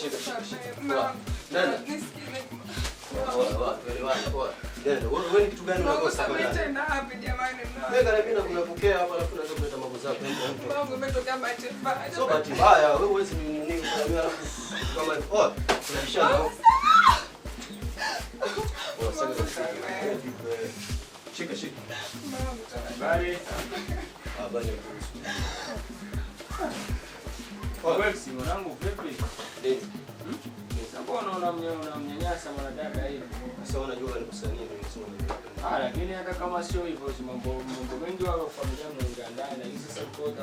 shika, shika, shika. Mume wangu, Nenda. nisikize. Poa, poa, tuelewane, poa. Nenda. Wewe ni kitu gani unakosa hapa ndani? Tena wapi jamani, mume wangu? Wewe karibia kunapokea hapa alafu unaanza kuleta mambo zako. Mume wangu, imetokea bahati mbaya. Sio bahati mbaya, wewe huwezi nini kuambiwa alafu kama oh, tunabishana. Oh, sasa shika shika. Mume wangu, tafadhali. Habari. Ah, bali kuhusu. Wewe si mwanangu vipi? Nini? Sasa mbona unamnyanyasa mwanadada hivi? Sasa unajua ni kusanii ndio nimesema mimi. Ah, lakini hata kama sio hivyo, si mambo mengi wao familia mnaongea ndani, lakini sasa ukota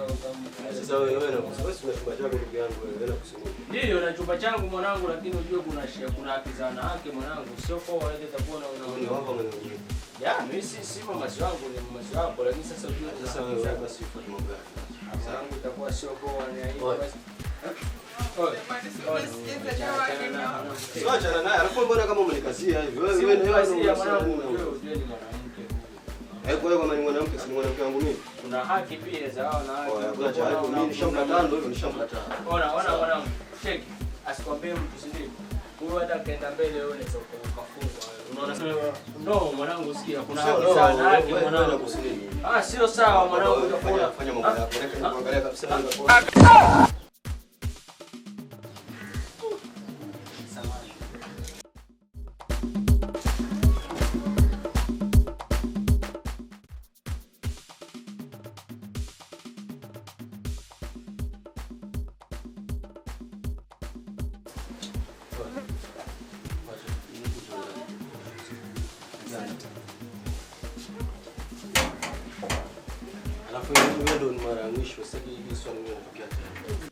Sasa wewe na wewe una chumba chako ndugu yangu wewe na kusanii. Ndio na chumba changu mwanangu, lakini ujue kuna shida, kuna haki za wanawake mwanangu, sio kwa wale itakuwa na Wewe ni wako mwenyewe. Ya, mimi si mamazi wangu, ni mamazi wako, lakini sasa ujue kuna Sasa haki wewe za basi ufuate mambo yako. mwanangu, itakuwa sio poa ni aibu Oe. basi. Oe. Jamani, si unisikize jamani, mume wangu. Sio achana naye. Alafu mbona kama umenikazia hivi? Wewe Si wewe wewe kukazia mwanangu, wewe. ujue ni mwanamke huyu. Eh, kwa hiyo kama ni mwanamke si ni mwanamke wangu mimi. Kuna haki pia za wanawake. Oh, hakuna cha aibu. Mimi nishamkataa ndio hivyo nishamkataa. Ona, ona mwanangu, cheki. Asikwambie mtu si ndio? Huyu hata akaenda mbele wewe unaweza ukafungwa. Unaona? No, mwanangu sikia, kuna Sio, haki no, za wanawake wewe mwanangu. unakuhusu nini? Ah, sio sawa mwanangu, utakuwa Fanya mambo yako. Nataka nikuangalia kabisa. Samahani. Alafu hiyo ndio ni mara ya mwisho, sitaki hili swali mimi natokea tena.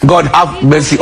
God have mercy.